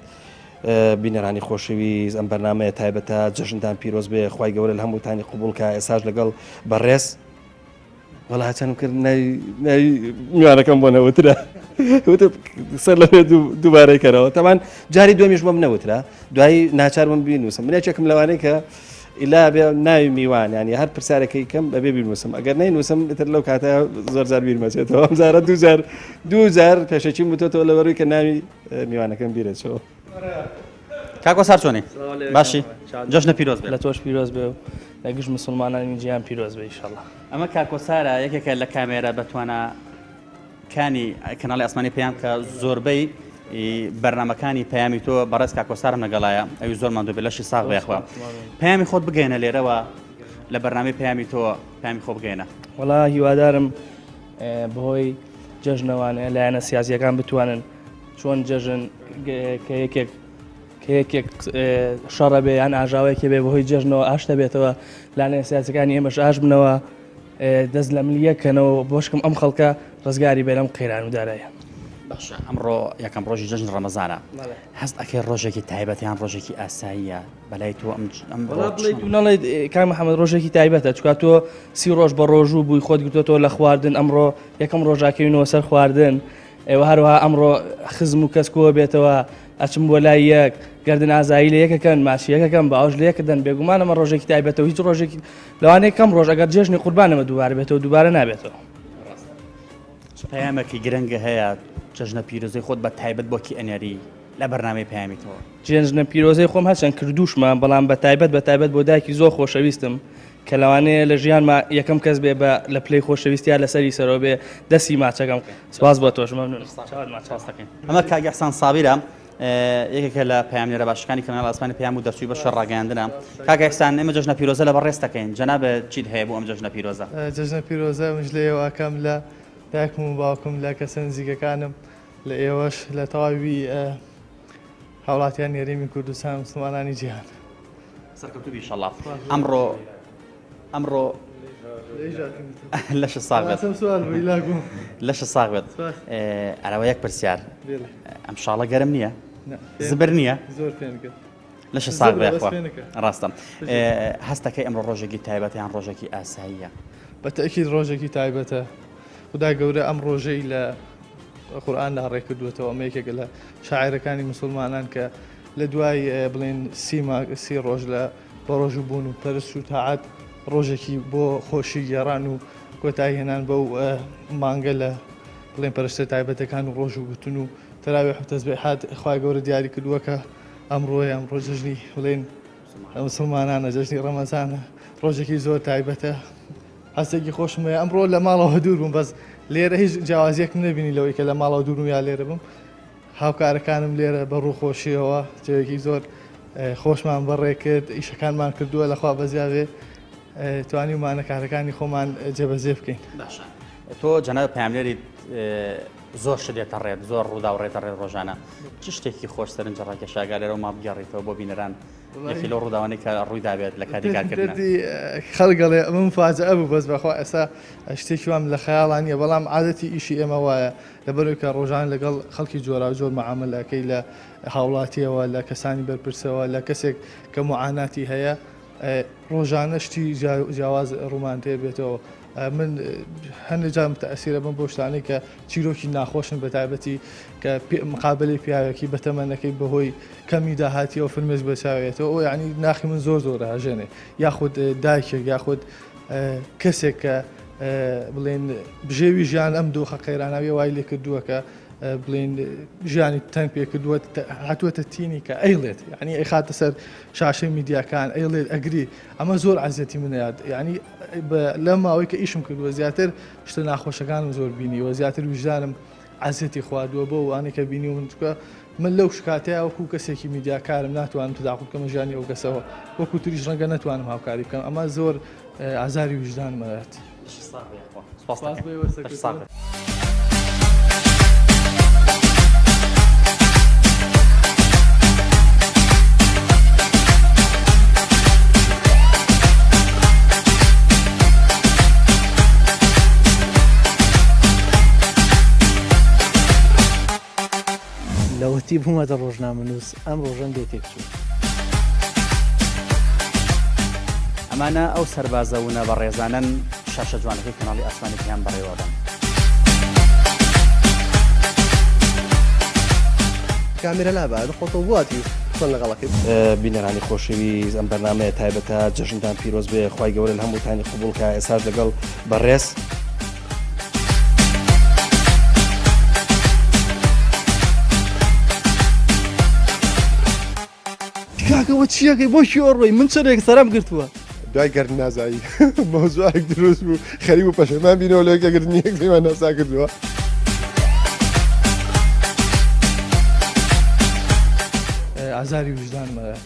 بینەرانی خۆشەویست ئەم بەرنمەیە تایبەتە جەژنتان پیرۆز بێ خی گەورە لە هەمووتانی قوبولکە ئێساش لەگەڵ بەڕێز وەڵا چەندم کرد ناوی ناوی میوانەکەم بۆ نەوترا وتم سەر لەوێ دووبارەی کەرەوە تەمان جاری دومیش بۆم نەوترا دوایی ناچار بم بینوسم من یەکێکم لەوانەی کە ئیلا بێ ناوی میوان ینی هەر پرسیارەکەی کەم بەبێ بینوسم ئەگەر نەینوسم ئیتر لەو کاتە زۆر جار بیرمەچێتەوە ئەم جارە دووجار دووجار پێشەکی وتۆتەوە لەبەروی کە ناوی میوانەکەم بیرەچەوە. کاک وەسار چۆنی؟ باشی؟ جەژنە پیرۆز بێت. لە تۆش پیرۆز بێ و لە گشت مسوڵمانانی جیهان پیرۆز بێ ئیشەڵا. ئەمە کاک وەسارە یەکێکە لە کامێرا بەتوانا کانی کەناڵی ئاسمانی پەیام کە زۆربەی بەرنامەکانی پەیامی تۆ بەڕێز کاک وەسارم لەگەڵایە ئەوی زۆر ماندوو بێ لەشی ساغ بێ یاخوا پەیامی خۆت بگەیەنە لێرەوە لە بەرنامەی پەیامی تۆ پەیامی خۆ بگەیەنە. وەڵا هیوادارم بەهۆی جەژنەوانە لایەنە سیاسیەکان بتوانن چۆن جەژن کە یەکێک کە یەکێک شەڕە بێ یان ئاژاوەیەکی بێ بەهۆی جەژنەوە ئاشتە بێتەوە لایەنە سیاسەکانی ئێمەش ئاش بنەوە دەست لە مل یەک کەنەوە بۆشکم ئەم خەڵکە ڕزگاری بێ لەم قەیران و دارایە. باشە ئەمڕۆ یەکەم ڕۆژی جەژن ڕەمەزانە هەست ئەکەی ڕۆژێکی تایبەت یان ڕۆژێکی ئاساییە بەلای تۆ ئەم ئەم وەڵا بڵێیت و نەڵێیت کاک محەممەد ڕۆژێکی تایبەتە چکا تۆ سی ڕۆژ بە ڕۆژوو بووی خۆت گرتووەتەوە لە خواردن ئەمڕۆ یەکەم ڕۆژاکەوینەوە سەر خواردن ئێوە هەروەها ئەمڕۆ خزم و کەس کۆ بێتەوە ئەچم بۆ لای یەک گردن ئازایی لە یەکەکەن ماچی یەکەکەم باوەش لە یەکدەن بێگومان ئەمە ڕۆژێکی تایبەتە و هیچ ڕۆژێکی لەوانەیە کەم ڕۆژ ئەگەر جێژنی قوربان ئەمە دووبارە بێتەوە دووبارە نابێتەوە. چ پەیامێکی گرنگە هەیە جەژنە پیرۆزەی خۆت بە تایبەت بۆ کی ئەنێری لە بەرنامەی پەیامی تۆ؟ جێژنە پیرۆزەی خۆم هەرچەند کردووشمە بەڵام بە تایبەت بە تایبەت بۆ دایکی زۆر خۆشەویستم کە لەوانەیە لە ژیانما یەکەم کەس بێ بە لە پلەی خۆشەویستیا لەسەری سەرەوە بێ دەستی ماچەکەم سپاس بۆ تۆش مەمنون چاوت ماچ سپاس دەکەین. ئەمە کاک ئیحسان سابیرە یەکێکە لە پەیامنێرە باشەکانی کەناڵ ئاسمانی پەیام و دەرچووی بەشە ڕاگەیاندنە. کاک ئیحسان ئێمە جەژنە پیرۆزە لە بەڕێز دەکەین جەنابت چیت هەیە بۆ ئەم جەژنە پیرۆزە؟ جەژنە پیرۆزە منش لە ئێوە ئەکەم لە دایکم و باوکم لە کەسە نزیکەکانم لە ئێوەش لە تەواوی هاوڵاتیانی هەرێمی کوردستان موسڵمانانی جیهان. سەرکەوتوو بی ئیشەڵا. ئەمڕۆ ئەمڕۆ لەشت ساغ بێت لەشت ساغ بێت ئەرەوە یەک پرسیار ئەم شاڵە گەرم نییە زبر نییە زۆر فێنکە لەشت ساغ بێت ڕاستە هەستەکەی ئەمڕۆ ڕۆژێکی تایبەت یان ڕۆژێکی ئاساییە بە تەئکید ڕۆژێکی تایبەتە خدا گەورە ئەم ڕۆژەی لە قورئاندا ڕێکردووەتەوە ئەمە یەکێکە لە شاعرەکانی مسلمانان کە لە دوای بڵێن سی ڕۆژ لە بەڕۆژوو بوون و پەرست و تاعەت ڕۆژێکی بۆ خۆشی گێڕان و کۆتایی هێنان بەو مانگە لە بڵێن پەرستە تایبەتەکان و ڕۆژوو گرتن و تەراویح و تەسبیحات خوای گەورە دیاری کردووە کە ئەمڕۆیە ئەمڕۆ جەژنی بڵێن مسلمانانە جەژنی ڕەمەزانە ڕۆژێکی زۆر تایبەتە هەستێکی خۆشم هەیە ئەمڕۆ لە ماڵەوە دوور بووم بەس لێرە هیچ جیاوازیەکم نەبینی لەوەی کە لە ماڵەوە دوور بووم یا لێرە بم هاوکارەکانم لێرە بە ڕووخۆشیەوە جێیەکی زۆر خۆشمان بەڕێ کرد ئیشەکانمان کردووە لەخوا بەزیاێ توانیومانە کارەکانی خۆمان جێبەجێ بکەین. باشە تۆ جەنابت پەیامنێریت زۆر شت دێتە ڕێت زۆر ڕووداو ڕێتە ڕێت ڕۆژانە چ شتێکی خۆش سەرنج ڕاکێشا گا لێرەوە ما بگێڕیتەوە بۆ بینەران یەکێ لەو ڕووداوانەی کە ڕووی دابێت لە کاتی کارکردنا؟ خەڵک ئەڵێ ئەمە مفاجئە بوو بەس بەخوا ئێستا شتێکی وام لە خەیاڵا نییە بەڵام عادەتی ئیشی ئێمە وایە لەبەرئەوەی کە ڕۆژانە لەگەڵ خەڵکی جۆراوجۆر مەعامەلە ئەکەی لە هاوڵاتیەوە لە کەسانی بەرپرسەوە لە کەسێک کە موعاناتی هەیە ڕۆژانە شتی جیاواز ڕوومان تێ بێتەوە من هەندێک جار متەئەسیرە بم بۆ شتانەی کە چیرۆکی ناخۆشن بە تایبەتی کە مقابلەی پیاوێکی بەتەمەنەکەی بەهۆی کەمی داهاتیەوە فرمێسک بە چاوێتەوە ئەو یعنی ناخی من زۆر زۆر هەژێنێ یاخود دایکێک یاخود کەسێک کە بڵێن بژێوی ژیان ئەم دۆخە قەیراناویە وای لێ کردووە کە بڵێن ژیانی تەنگ پێ کردووە هاتووەتە تینی کە ئەیڵێت یعنی ئەیخاتە سەر شاشەی میدیاکان ئەیڵێت ئەگری ئەمە زۆر عەزیەتی منەیات یعنی لە ماوەی کە ئیشم کردووە زیاتر شتە ناخۆشەکانم زۆر بینیوە زیاتر ویژدانم عەزیەتی خواردووە بۆ وانەی کە بینی من چکە من لەو شکاتەیە وەکو کەسێکی میدیاکارم ناتوانم تداخل بکەمە ژیانی ئەو کەسەوە وەکو تریش ڕەنگە نەتوانم هاوکاری بکەم ئەمە زۆر ئازاری ویژدانم ئەدات. سپاس بۆ ئێوە سەرکەوتوو بن. لەوەتی بوومەتە ڕۆژنامەنووس ئەم ڕۆژەم لێ تێکچوو. ئەمانە ئەو سەربازە ونە بەڕێزانەن شاشە جوانەکەی کەناڵی ئاسمانی پەیام بەڕێوەبەن. کامێرا لابە خۆتەوە بواتی. قسەن لەگەڵەکەی. بینەرانی خۆشەویست ئەم بەرنامەیە تایبەتە جەژنتان پیرۆز بێ خوای گەورە لە هەمووتانی قبوڵ کا ئێستاش لەگەڵ بەڕێز. کاکە وە چیەکەی بۆ کوێ ئەڕۆی من چەندێک سەرم گرتووە. دوای گەرد نازایی مەوزوعێک دروست بوو خەریک بوو پەشیمان بینەوە لەوەی کە گرتنی یەکتریمان ناسا کردووە. ئازاری ویژدانم ئەدات.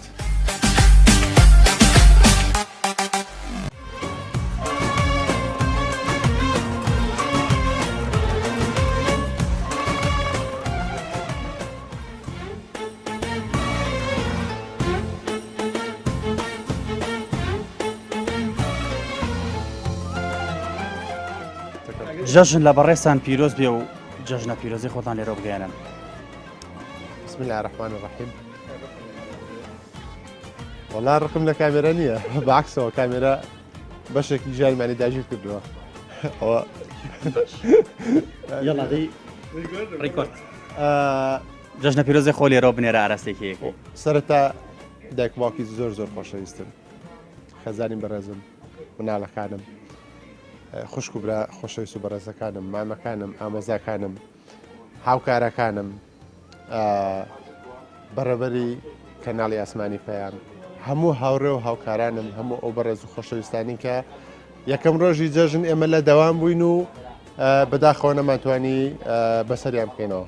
جەژن لە بەڕێزتان پیرۆز بێ و جەژنە پیرۆزی خۆتان لێرە بگەیەنن. بسم الله الرحمن الرحیم وەڵا ڕقم لە کامێرا نییە بەعکسەوە کامێرا بەشێکی ژیانمانی داگیر کردووە ئەوە یەڵا دەی ڕیکۆرد جەژنە پیرۆزی خۆ لێرەوە بنێرە ئاراستەی کێیەکەی. سەرەتا دایک و باوکی زۆر زۆر خۆشەویستم خێزانی بەڕێزم مناڵەکانم خوشک و برا خۆشەویست و بەڕێزەکانم مامەکانم ئامۆزاکانم هاوکارەکانم بەڕێبەری کەناڵی ئاسمانی پەیام هەموو هاوڕێ و هاوکارانم هەموو ئەو بەڕێز و خۆشەویستانی کە یەکەم ڕۆژی جەژن ئێمە لە دەوام بووین و بەداخەوە نەمانتوانی بەسەریان بکەینەوە.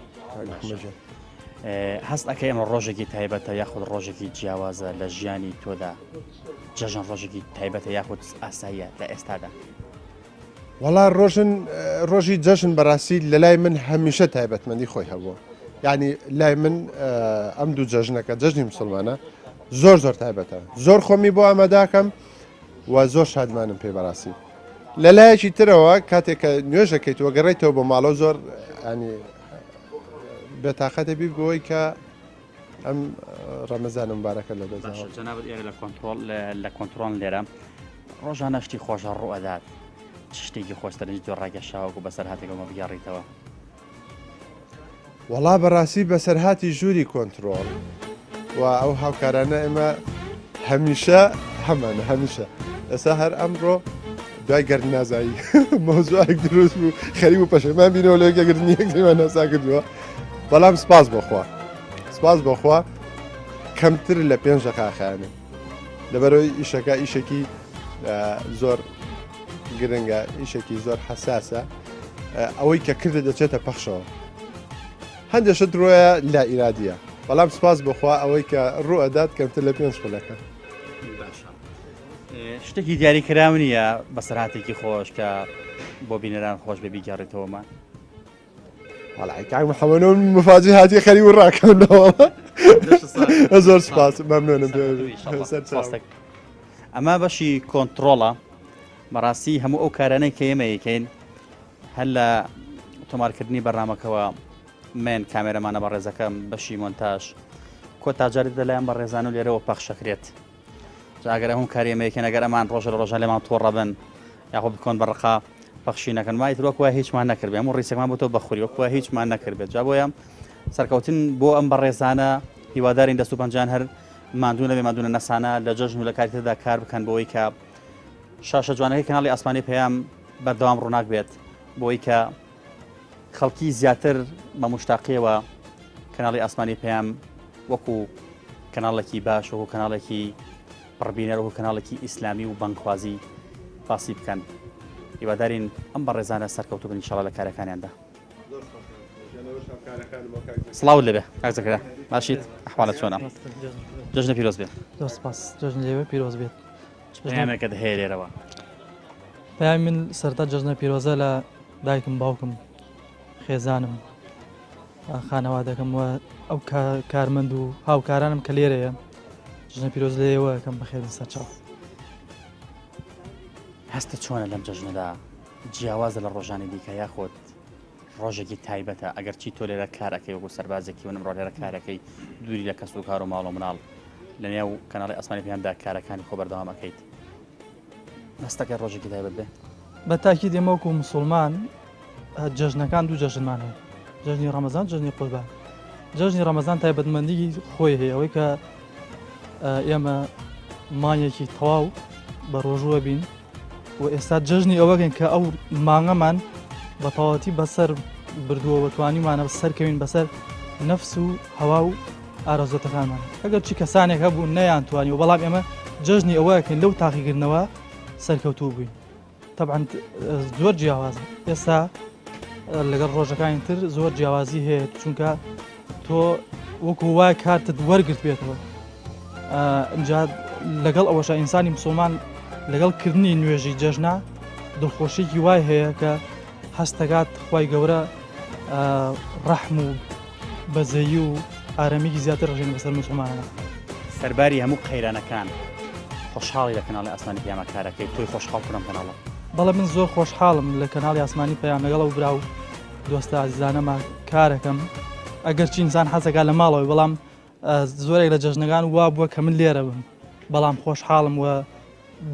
هەست ئەکەی ئەمە ڕۆژێکی تایبەتە یاخود ڕۆژێکی جیاوازە لە ژیانی تۆدا جەژن ڕۆژێکی تایبەتە یاخود ئاساییە لە ئێستادا؟ وەڵا ڕۆژن ڕۆژی جەژن بەڕاستی لە لای من هەمیشە تایبەتمەندی خۆی هەبووە یعنی لای من ئەم دوو جەژنەکە جەژنی مسلمانە زۆر زۆر تایبەتە زۆر خۆمی بۆ ئاماداکەم و زۆر شادمانم پێی بەڕاستی لە لایەکی ترەوە کاتێک کە نوێژەکەیتەوە گەڕێتەوە بۆ ماڵەوە زۆر ینی بێتاقەتە بی بۆی کە ئەم ڕەمەزانە مبارەکە لە دەست جەنابت ئێرە لە کۆنترۆڵ لە کۆنترۆڵ لێرە ڕۆژانە شتی خۆشە ڕوئەدات چ شتێکی خۆش سەرنج تۆ ڕاکێشاوەکو بەسەرهاتێکەوە بگێڕیتەوە؟ وەڵا بەڕاستی بەسەرهاتی ژووری کۆنترۆڵ و ئەو هاوکارانە ئێمە هەمیشە هەمانە هەمیشە ئێستا هەر ئەمڕۆ دوای گەرد نازایی مەوزوعێک دروست بوو خەریک و پەشەمان بینەوە لە یەکگرتنی یەکتریمان ناسا کردووە بەڵام سپاس بۆخوا سپاس بۆخوا کەمتر لە پێنج دەقاخیانێ لەبەرەوەی ئیشەکە ئیشێکی زۆر گرنگە ئیشێکی زۆر حەساسە ئەوەی کە کردە دەچێتە پەخشەوە هەندێک شت ڕۆیە لا ئیرادیە بەڵام سپاس بخوا ئەوەی کە ڕوو ئەدات کەمتر لە پێنج خولەکە شتێکی دیاری کراو نییە بەسەرهاتێکی خۆش کە بۆ بینەران خۆش بێ بیگەڕێتەوەمان وەڵای کاک محەممەد مفاجی هاتی خەری و ڕاکەنەوە زۆر سپاس مەمنونم ئەمە بەشی کۆنتترۆڵە بەڕاستی هەموو ئەو کارانەی کە ئێمە یکەین هەر لە تۆمارکردنی بەرنمەکەوە من کامێرەمانە بەڕێزەکەم بەشی مۆنتاژ کۆتا جارێت لەلایەن بەڕێزان و لێرەوە پەخشەکرێت جا ئەگەر ئەم کاری ئێمە یەکێن ئەگەر ئەمان ڕۆژە لە ڕۆژان لێمان تۆڕە بن یاخۆ بکۆن بە ڕقا پەخشی نەکەن وای تر وەک وایە هیچمان نەکردبێ هەموو ڕیسەکمان بۆ تۆ بەخوری وەک وایە هیچمان نەکردبێت جا بۆیە سەرکەوتن بۆ ئەم بەڕێزانە هیوادارین دەست و پەنجان هەر ماندوو نەبێ ماندوو نەسانە لە جەژن و لە کاری تردا کار بکەن بۆی کە شاشە جوانەکەی کەناڵی ئاسمانی پەیام بەردەوام ڕووناک بێت بۆی کە خەڵکی زیاتر بە مشتاقیەوە کەناڵی ئاسمانی پەیام وەکو کەناڵێکی باش وەکو کەناڵێکی پڕبینەر وەکو کەناڵێکی ئیسلامی و بانگخوازی باسی بکەن هیوادارین ئەم بەڕێزانە سەرکەوتوو بن ئینشاڵڵا لە کارەکانیاندا. سڵاوت لێبێ کاک زەکەریا باشیت ئەحواڵت چۆنە جەژنە پیرۆز بێت زۆر سپاس جەژن لێوە پیرۆز بێت پەیامێکت هەیە لێرەوە پەیامی من سەرتا جەژنە پیرۆزە لە دایکم باوکم خێزانم خانەوادەکەم و ئەو کارمەند و هاوکارانم کە لێرەیە جەژنە پیرۆز لێوە ئەکەم بەخێربن سەرچاو. هەستت چۆنە لەم جەژنەدا جیاوازە لە ڕۆژانی دیکە یاخود ڕۆژێکی تایبەتە ئەگەر چی تۆ لێرە کار ئەکەی وەکو سەربازێکی ونم ڕۆ لێرە کارەکەی دووری لە کەس و کار و ماڵ و مناڵ لە نێو کەناڵی ئاسمانی پێیاندا کارەکانی خۆ بەردەوام ئەکەیت هەستەکەی ڕۆژێکی تایبەت بێ؟ بە تاکید ئێمە وەکو موسوڵمان جەژنەکان دوو جەژنمان هەیە جەژنی ڕەمەزان جەژنی قوربان. جەژنی ڕەمەزان تایبەتمەندی خۆی هەیە ئەوەی کە ئێمە مانگێکی تەواو بە ڕۆژووە بین و ئێستا جەژنی ئەوەکەین کە ئەو مانگەمان بە تەواوەتی بەسەر بردووەوە توانیمانە سەرکەوین بەسەر نەفس و هەوا و ئارەزوەتەکانمان ئەگەر چی کەسانێک هەبوو نەیان توانی و بەڵام ئێمە جەژنی ئەوەکەین لەو تاقیکردنەوە سەرکەوتوو بووین تەبعەن زۆر جیاوازە ئێستا لەگەڵ ڕۆژەکانی تر زۆر جیاوازی هەیە چونکە تۆ وەکو وای کارتت وەرگرت بێتەوە اینجا لەگەڵ ئەوەشە ئینسانی مسلمان لەگەڵ کردنی نوێژی جەژنا دڵخۆشیێکی وای هەیە کە هەستەکات خی گەورە ڕەحم و بەزەیی و ئارامیی زیاتر ڕژێن بەسەر موسڵمانان. سەرباری هەموو قەیرانەکان خۆشحاڵی لە کەناڵی ئاسمانی پەیامە کارەکەی تۆی خۆشحاڵ کردم کەناڵە. بەڵێ من زۆر خۆشحاڵم لە کەناڵی ئاسمانی پەیام لەگەڵ ئەو برا و دۆستە ئازیزانەما کارەکەم ئەگەرچی ئینسان حەزەکا لە ماڵەوەی بەڵام زۆرێک لە جەژنەکان وا بووە کە من لێرە بم بەڵام خۆشحاڵم و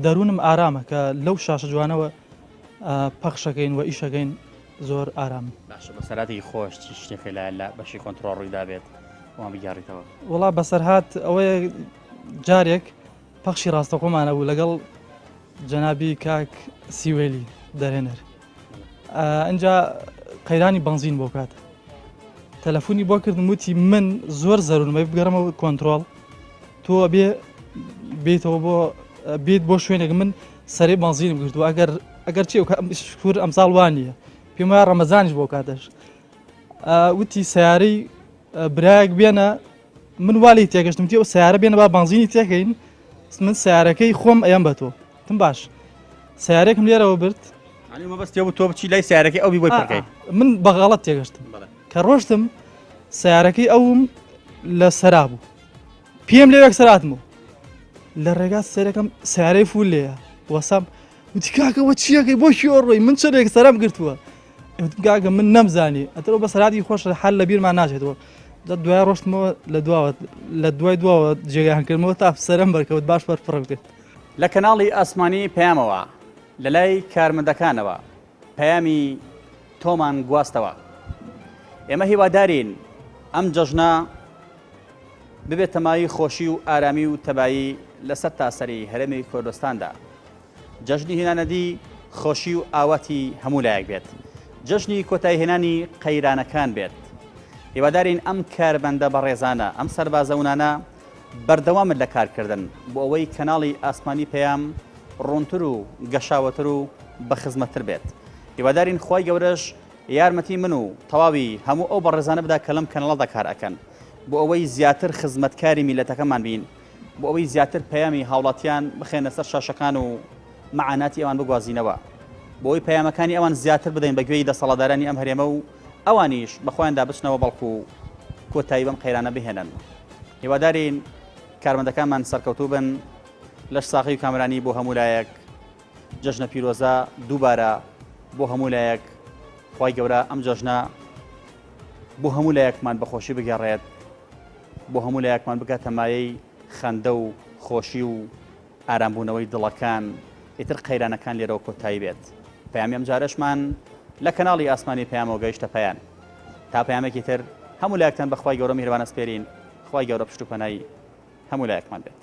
دەروونم ئارامە کە لەو شاشە جوانەوە پەخشەکەین و ئیشەکەین زۆر ئارامم. باشە بەسەرهاتێکی خۆش چی شتێکە لە لە بەشی کۆنتڕۆڵ ڕوویدابێت وان بگێڕیتەوە؟ وەڵا بەسەرهات ئەوەیە جارێک پەخشی ڕاستەخۆمان هەبوو لەگەڵ جەنابی کاک سیوەیلی دەرهێنەر ئەنجا قەیرانی بەنزین بۆ کات تەلەفۆنی بۆ کردم وتی من زۆر زەرورمە بگەڕمەوە کۆنتترۆڵ تۆ بێ بێتەوە بۆ بیت بۆ شوێنێک من سەرەی بەنزینم گرتووە ئەگەر ئەگەر چی شکور ئەمساڵ وا نییە پێم وایە ڕەمەزانیش بۆ کاتەش وتی سیارەی برایەک بێنە من والی تێگەشتم تی ئەو سیارە بێنە با بەنزینی تێکەین من سیارەکەی خۆم ئەیەم بە تۆ تم باش سیارێکم لێرەوە برد مەبەستی بوو تۆ بچی لای سیارەکەی ئەو بی بۆی پڕکەی من بە غەڵەت تێگەشتم کە ڕۆشتم سیارەکەی ئەوم لە سەرا بوو پێم لێ یەکسەر هاتمەوە لە ڕێگا سەرەکەم سیارەی فول لێیە وەسام وتی کاکەوە چیەکەی بۆ کوێ ڕۆی من چەندێک سەرم گرتووە وتم کاکە من نەمزانی ئەترەوە بە سەراتی خۆش حەل لە بیرمان ناچێتەوە جا دوای ڕۆشتمەوە لە دواوە لە دوای دواوە جێگایان کردمەوە تا سەرم بەرکەوت باش بەر پڕم کرد. لە کەناڵی ئاسمانی پەیامەوە لە لای کارمەندەکانەوە پەیامی تۆمان گواستەوە. ئێمە هیوادارین ئەم جەژنە ببێتە مایەی خۆشی و ئارامی و تەبایی لە سەرتاسەری هەرێمی کوردستاندا. جەژنی هێنانەدی خۆشی و ئاواتی هەموو لایەک بێت. جەژنی کۆتاییهێنانی قەیرانەکان بێت. هیوادارین ئەم کارمەندە بەڕێزانە، ئەم سەربازە ونانە بەردەوامن لە کارکردن بۆ ئەوەی کەناڵی ئاسمانی پەیام ڕوونتر و گەشاوەتر و بەخزمەتتر بێت. هیوادارین خوای گەورەش یارمەتی من و تەواوی هەموو ئەو بەڕێزانە بدا کە لەم کەناڵەدا کار ئەکەن بۆ ئەوەی زیاتر خزمەتکاری میللەتەکەمان بین بۆ ئەوەی زیاتر پەیامی هاوڵاتیان بخەینە سەر شاشەکان و مەعاناتی ئەوان بگوازینەوە بۆ ئەوەی پەیامەکانی ئەوان زیاتر بدەین بە گوێی دەسەڵاتدارانی ئەم هەرێمە و ئەوانیش بە خۆیاندا بچنەوە بەڵکو کۆتایی بەم قەیرانە بهێنن هیوادارین کارمەندەکانمان سەرکەوتوو بن لەش ساغی و کامرانی بۆ هەموو لایەک جەژنە پیرۆزە دووبارە بۆ هەموو لایەک خوای گەورە ئەم جەژنە بۆ هەموو لایەکمان بەخۆشی بگێڕێت بۆ هەموو لایەکمان بکاتە مایەی خەندە و خۆشی و ئارامبوونەوەی دڵەکان ئیتر قەیرانەکان لێرەوە کۆتایی بێت پەیامی ئەم جارەشمان لە کەناڵی ئاسمانی پەیامەوە گەیشتە پەیان تا پەیامێکی تر هەموو لایەکتان بەخوای گەورە میهرەبان ئەسپێرین خوای گەورە پشت و پەنای هەموو لایەکمان بێت.